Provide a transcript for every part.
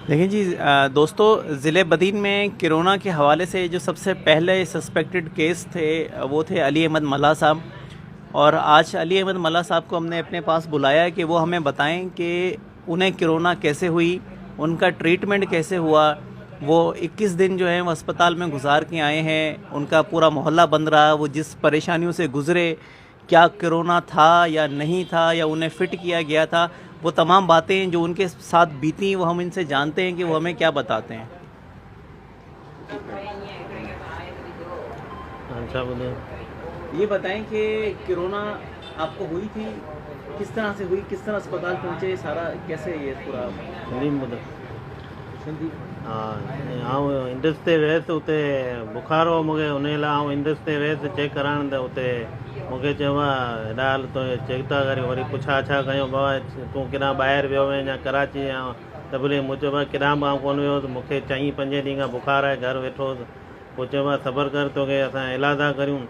देखिए जी दोस्तों, ज़िले बदीन में कोरोना के हवाले से जो सबसे पहले सस्पेक्टेड केस थे वो थे अली अहमद मल्लाह साहब। और आज अली अहमद मल्लाह साहब को हमने अपने पास बुलाया है कि वो हमें बताएं कि उन्हें कोरोना कैसे हुई, उनका ट्रीटमेंट कैसे हुआ। वो 21 दिन जो है वो अस्पताल में गुजार के आए हैं, उनका पूरा मोहल्ला बंद रहा, वो जिस परेशानियों से गुज़रे, क्या कोरोना था या नहीं था या उन्हें फ़िट किया गया था, वो तमाम बातें जो उनके साथ बीती वो हम इनसे जानते हैं कि वो हमें क्या बताते हैं। अच्छा बोलिए। ये बताएं कि कोरोना आपको हुई थी, किस तरह से हुई, किस तरह अस्पताल पहुंचे, सारा कैसे ये पूरा? सिंधी में ॿुधायो। हा, आउं इंडस ते वियुसि, उते बुखार हो मूंखे, उन लाइ आउं इंडस ते वियुसि चेक कराइण, त उते मूंखे चयो आहे हेॾा हल तो चेक था करियूं। वरी पुछा छा कयूं, बाबा तूं केॾां ॿाहिरि वियो हुएं या कराची या तबले? मूं चयो केॾां बि आउं कोन वियो हुउसि, मूंखे चई पंजे ॾींहं खां बुखार आहे, घर वेठो हुउसि। पोइ चयो आहे सब्र कर, तोखे असां इलाज था करियूं।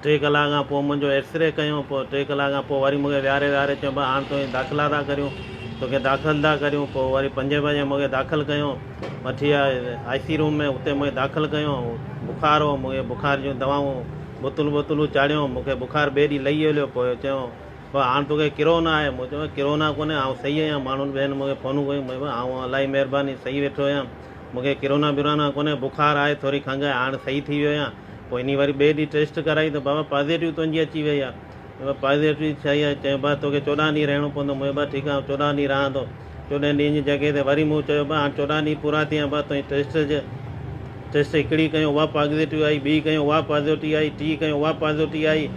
3 कलाक खां पोइ मुंहिंजो एक्सरे कयूं, पोइ 3 कलाक खां पोइ वरी मूंखे विहारे विहारे चयो हाणे तुंहिंजी दाख़िला था करियूं, तोखे दाख़िल था करियूं। पोइ वरी 5 बजे मूंखे दाख़िल कयूं, वठी आया आई सी रूम में, उते मूंखे दाख़िल कयूं। बुखार हो, मूंखे बुखार जूं दवाऊं बोतलूं बोतलूं चाढ़ियूं, मूंखे बुखार ॿिए ॾींहुं लही हलियो। पोइ चयो हाणे तोखे ڪرونا आहे। मूं चयो ڪرونا कोन्हे, आउं सही आहियां। माण्हुनि ॿियनि मूंखे फोनूं कयूं, मूं आउं इलाही महिरबानी सही वेठो आहियां, मूंखे ڪرونا बिरोना कोन्हे, बुखार आहे, थोरी खंघ आहे, हाणे सही थी वियो आहियां। पोइ इन वरी ॿिए ॾींहुं टेस्ट कराई त बाबा पॉज़िटिव तुंहिंजी अची वई आहे। पॉज़िटिव छा आहे? चयो बा तोखे 14 ॾींहं रहिणो पवंदो। मूं चयो ठीकु आहे, 14 ॾींहं रहंदो। 14 ॾींहं जी जॻह ते वरी मूं चयो बा हाणे 14 ॾींहं पूरा थी विया, बा तुंहिंजी टेस्ट हिकिड़ी कयूं उहा पॉज़िटिव आई, ॿी कयूं उहा पॉज़िटिव आई, टी कयूं उहा पॉज़िटिव आई,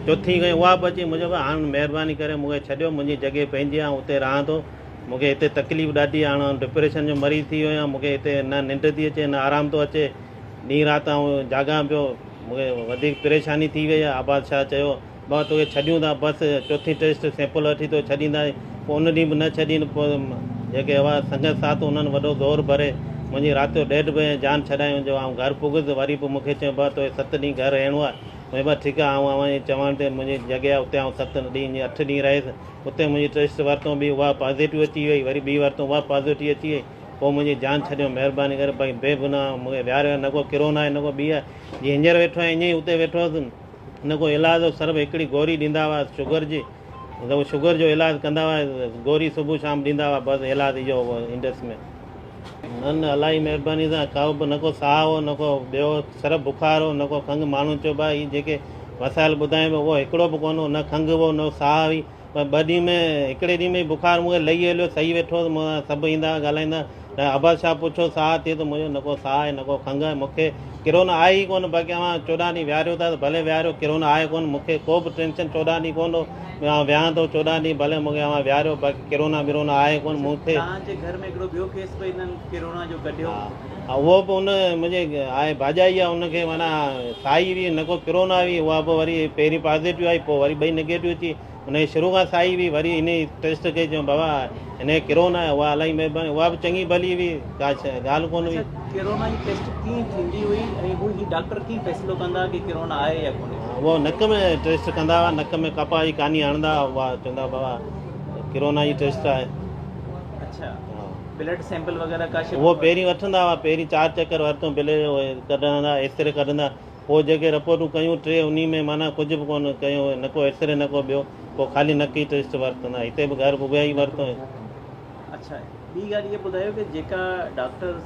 चोथी कयूं उहा बि अची। मुंहिंजो हाणे महिरबानी करे मूंखे छॾियो, मुंहिंजी जॻह पंहिंजी आहे, उते रहां थो। मूंखे हिते तकलीफ़ ॾाढी आहे, हाणे डिप्रेशन जो मरीज़ थी वियो आहियां, मूंखे हिते न निंड थी अचे न आराम थो अचे, ॾींहुं राति आउं जाॻां पियो, मूंखे वधीक परेशानी थी वई आहे। आबाद शाह चयो बाबा तोखे छॾियूं था, बसि चोथी टेस्ट सैंपल वठी तो छॾींदा। पोइ उन ॾींहुं बि न छॾीनि। पोइ जेके हुआ संगत साथ, उन्हनि वॾो ज़ोर भरे मुंहिंजी राति जो 1:30 बजे जान छॾायूं। जो आउं घर पुॻुसि, वरी पोइ मूंखे चयो बा तोखे 7 ॾींहं घर रहिणो आहे। मूं चयो ठीकु आहे, आउं अव्हां चवण ते मुंहिंजी जॻह आहे, उते आउं 7 ॾींहं 8 ॾींहं रहियुसि। उते मुंहिंजी टेस्ट वरितो ॿी, उहा पॉज़िटिव अची वई, वरी ॿी वरितो उहा पॉज़िटिव अची वई। पोइ मुंहिंजी जान छॾियो, महिरबानी करे भई बेगुनाह मूंखे विहारियो, न को ڪرونا आहे न को ॿी आहे। जीअं हींअर वेठो आहियां ईअं ई उते वेठो हुउसि, न को इलाज हो, सिर्फ़ हिकिड़ी गोरी ॾींदा हुआ शुगर जी, त उहो शुगर जो इलाज कंदा हुआ, गोरी सुबुह शाम ॾींदा हुआ, बसि इलाज इहो हुओ इंडस में। न न इलाही महिरबानी सां का बि न को साह हो न को ॿियो, सिर्फ़ बुखार हो न को खंघ। माण्हू चयो भाई हीअ जेके वसाइल ॿुधाए पियो उहो हिकिड़ो बि कोन हो, न खंघ हुओ न साह हुई। पर 2 ॾींहं में हिकिड़े ॾींहुं में ई बुखार मूंखे लही हलियो, सही वेठो हुउसि, मूं सभु ईंदा ॻाल्हाईंदा। त आबाद शाह पुछो साह थिए त मुंहिंजो न को साह आहे न को खंघ आहे, मूंखे ڪرونا आहे ई कोन। बाक़ी अव्हां 14 ॾींहं विहारियो था त भले विहारियो, ڪرونا आहे कोन, मूंखे को बि टेंशन 14 ॾींहं कोन हो। आउं विहां थो 14 ॾींहं, भले मूंखे अव्हां विहारियो, बाक़ी ڪرونا बिरोना आहे कोन मूंखे। तव्हांजे घर में हिकिड़ो ॿियो केस बि हिननि ڪرونا जो कढियो। हा, उहो बि उन मुंहिंजे आहे भाॼाई आहे, उनखे माना साई हुई न को ڪرونا हुई, उहा बि वरी पहिरीं पॉज़िटिव आई, पोइ वरी ॿई नेगेटिव अची। हुनजी शुरू खां साई हुई, वरी इन टेस्ट कई, चयो बाबा हिन ڪرونا आहे। उहा इलाही महिरबानी, उहा बि चङी भली हुई, का ॻाल्हि कोन हुई। ڪرونا जी टेस्ट कीअं थींदी हुई ऐं हू ही डॉक्टर कीअं फ़ैसिलो कंदा की ڪرونا आहे या कोन्हे? उहो नक में टेस्ट कंदा हुआ, नक में कपाह जी कानी हणंदा हुआ, चवंदा बाबा ڪرونا जी टेस्ट आहे। अच्छा, ब्लड सैंपल वग़ैरह का शइ? उहो पहिरीं वठंदा हुआ, पहिरीं 4 चक्कर वरितो, ब्लड कढंदा, एक्सरे कढंदा, पोइ जेके रिपोर्टूं कयूं 3, उन में माना कुझु बि कोन कयो, न को एक्सरे न को ॿियो, पोइ ख़ाली नक ई टेस्ट वरितंदा। हिते बि घर उहा ई वरितो। अच्छा, ॿी ॻाल्हि इहा ॿुधायो की जेका डॉक्टर्स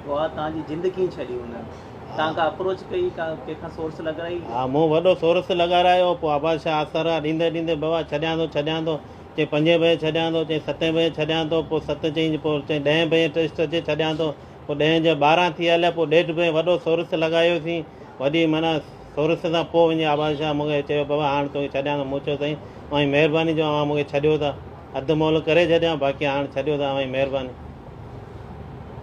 हुआ तव्हांजी जिंद कीअं छॾी हुननि? तव्हां का अप्रोच कई, का कंहिंखां सोर्स लॻाई? हा, मूं वॾो सोर्स लॻारायो। पोइ आबाद शाह आसरा ॾींदे ॾींदे बाबा छॾियां थो छॾियां थो, चई 5 बजे छॾियां थो, चई 7 बजे छॾियां थो, पोइ 7 चई, पोइ चई 10 बजे टेस्ट अचे छॾियां थो, पोइ 10 जा 12 थी हलिया, पोइ 1:30 बजे वॾो सोर्स लॻायोसीं, वॾी माना सोर्स सां पोइ वञी आबाद शाह मूंखे चयो बाबा हाणे तोखे छॾियां थो। मूं चयो साईं अव्हां जी महिरबानी जो अव्हां मूंखे छॾियो था, अधु मोल करे छॾियां, बाक़ी हाणे छॾियो था, अव्हां जी महिरबानी।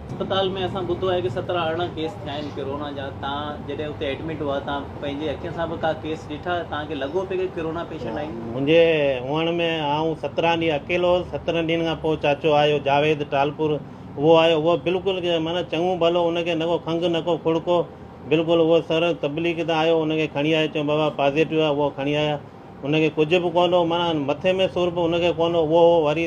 अस्पताल में असां ॿुधो आहे की 17-18 केस थिया आहिनि ڪرونا जा। तव्हां जॾहिं उते एडमिट हुआ, तव्हां पंहिंजी अखियुनि सां बि का केस ॾिठा? तव्हांखे लॻो पियो की ڪرونا पेशेंट आहिनि? मुंहिंजे हुअण में आउं 17 ॾींहं अकेलो हुउसि। 17 ॾींहनि खां पोइ चाचो आयो जावेद टालपुर, उहो आयो, उहो बिल्कुलु माना चङो भलो, उनखे न को खंघ न को खुड़को, बिल्कुलु उहो सर तबलीग तां आयो, उनखे खणी आयो, चयो बाबा पॉज़िटिव आहे, उहो खणी आया। उनखे कुझु बि कोन हो, माना मथे में सुर बि उनखे कोन हो, उहो वरी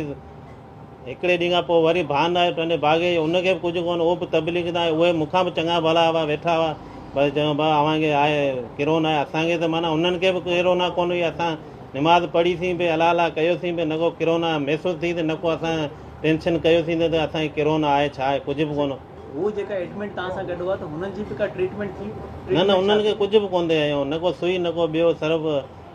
هڪڙي ڏينهن کان پوءِ وري ڀان آيو پنهنجي ڀاڳي ان کي به ڪجهه ڪونه، اهو به تبليغ تان آيو، اهي مون کان به چڱا ڀلا هئا ويٺا هئا، بس چيو ڀاءُ اوهان کي آهي ڪرونا آهي، اسان کي ته معنيٰ انهن کي به ڪرونا ڪونه هئي، اسان نماز پڙهيسين به الله الله ڪيوسين به، نه ڪو ڪرونا محسوس ٿي ته نه ڪو اسان ٽينشن ڪيوسين ته اسان کي ڪرونا آهي ڇا آهي ڪجهه به ڪونه. هو جيڪا ايڊمٽ توهان سان گڏ هئا ته هنن جي به ڪا ٽريٽمينٽ ٿي؟ نه نه انهن کي ڪجهه به ڪونه ٿي هنيو، نه ڪو سئي نه ڪو ٻيو، صرف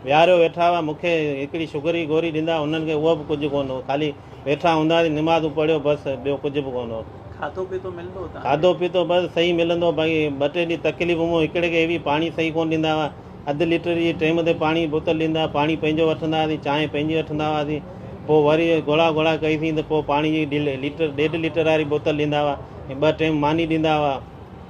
ويهاريو ويٺا هئا، مون کي هڪڙي شگر جي گوري ڏيندا هئا، انهن کي اهو به ڪجهه ڪونه هو، خالي ويٺا هوندا هئاسين نمازون پڙهيو بس ٻيو ڪجهه به ڪونه هو. کاڌو پيتو ملندو هو توهان کي؟ کاڌو پيتو بس صحيح ملندو هو، باقي ٻه ٽي ڏينهن تڪليف مون هڪڙي کي هئي پاڻي صحيح ڪونه ڏيندا هئا، اڌ ليٽر جي ٽيم تي پاڻي جي بوتل ڏيندا هئا، پاڻي پنهنجو وٺندا هئاسين، چانهه پنهنجي وٺندا هئاسين، پوءِ وري گوڙا گوڙا ڪئيسين ته پوءِ پاڻي جي ليٽر ڏيڍ ليٽر واري بوتل ڏيندا هئا ۽ ٻه ٽيم ماني ڏيندا هئا،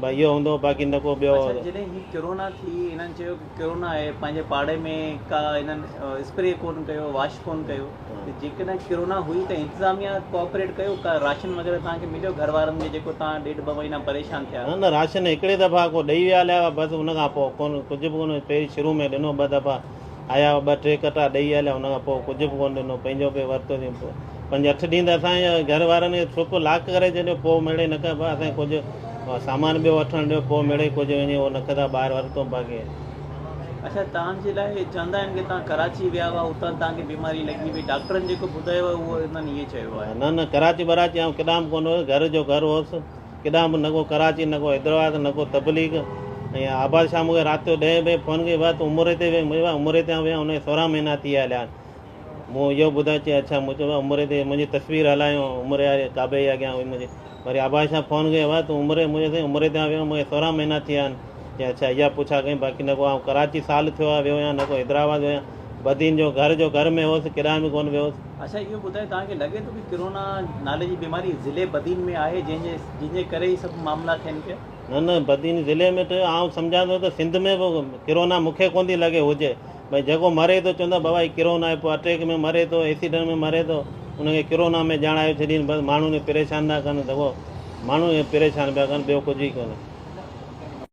بس اهو هوندو هو، باقي نه ڪو ٻيو. اڇا جڏهن هي ڪرونا ٿي هنن چيو ڪه ڪرونا آهي پنهنجي پاڙي ۾ ڪا هنن اسپري ڪونه ڪيو واش ڪونه ڪيو ته جيڪڏهن ڪرونا هئي ته انتظاميا ڪوآپريٽ ڪيو ڪا راشن وغيره توهان کي مليو گهر وارن کي جيڪو توهان ڏيڍ ٻه مهينا پريشان ٿيا؟ نه نه راشن هڪڙي دفعا ڪو ڏئي ويا هليا هئا بس ان کان پوء ڪونه ڪجهه به ڪونه پهرين شروع ۾ ڏنو ٻه دفعا آيا هئا ٻه ٽي ڪٽا ڏئي هليا ان کان پوء ڪجهه به ڪونه ڏنو پنهنجو پئي ورتوسين پوء پنج اٺ ڏينهن ته اسان جي گهر وارن کي ڇپ لاڪ ڪري ڇڏيو پوء مڙئي نه ڪا اسان کي ڪجهه سامان ٻيو وٺڻ ڏيو پوء مڙئي ڪجهه وڃي اهو نڪتا ٻاهر ورتو باقي. اڇا توهان جي لاء چوندا آهن ڪي توهان ڪراچي ويا هئا اتان توهان کي بيماري لڳي وئي ڊاڪٽرن جيڪو ٻڌايو آهي اهو انهن ائين چيو آهي. نه نه ڪراچي براچي آئون ڪيڏانهن به ڪونه ويس گهر جو گهر هوس ڪيڏانهن به نه ڪو ڪراچي نه ڪو حيدرآباد نه ڪو تبليغ ۽ آباد شاهه مون کي رات جو ڏهين بجي فون ڪئي ڀاء تون عمري تي وئين مون چيو ڀاء عمري تي آئون ويو آهيان ان کي سورهن مهينا ٿي ويا هليا آهن مون اهو ٻڌايو چي اڇا مون چيو عمري تي منهنجي تصوير هلايو عمري واري ڪعبي جي اڳيان هئي منهنجي وري آباد شاهه فون ڪيو ڀاء تون عمري مون چيو سائين عمري تي ويو مون کي سورهن مهينا ٿي ويا آهن چي اڇا اها پڇا ڪئي باقي نه ڪو آئون ڪراچي سال ٿيو آهي ويو آهيان نه ڪو حيدرآباد ويو آهيان بدين جو گهر جو گهر ۾ هوس ڪيڏانهن به ڪونه ويو هوس. اڇا اهو ٻڌايو توهان کي لڳي ٿو ڪي ڪرونا نالي جي بيماري ضلعي بدين ۾ آهي جنهن جي ڪري هي سڀ معاملا ٿين پيا؟ نه نه بدين ضلعي ۾ ته آئون سمجهان ٿو ته سنڌ ۾ به ڪرونا مون کي ڪونه ٿي لڳي هجي ڀئي جيڪو مري ٿو چوندا بابا هي ڪرونا آهي پوء اٽيڪ ۾ مري ٿو ايڪسيڊنٽ ۾ مري ٿو ان کي ڪرونا ۾ ڄاڻايو ڇڏين بس ماڻهن کي پريشان ٿا ڪن دغو ماڻهن کي پريشان پيا ڪن ٻيو ڪجهه ئي ڪونهي.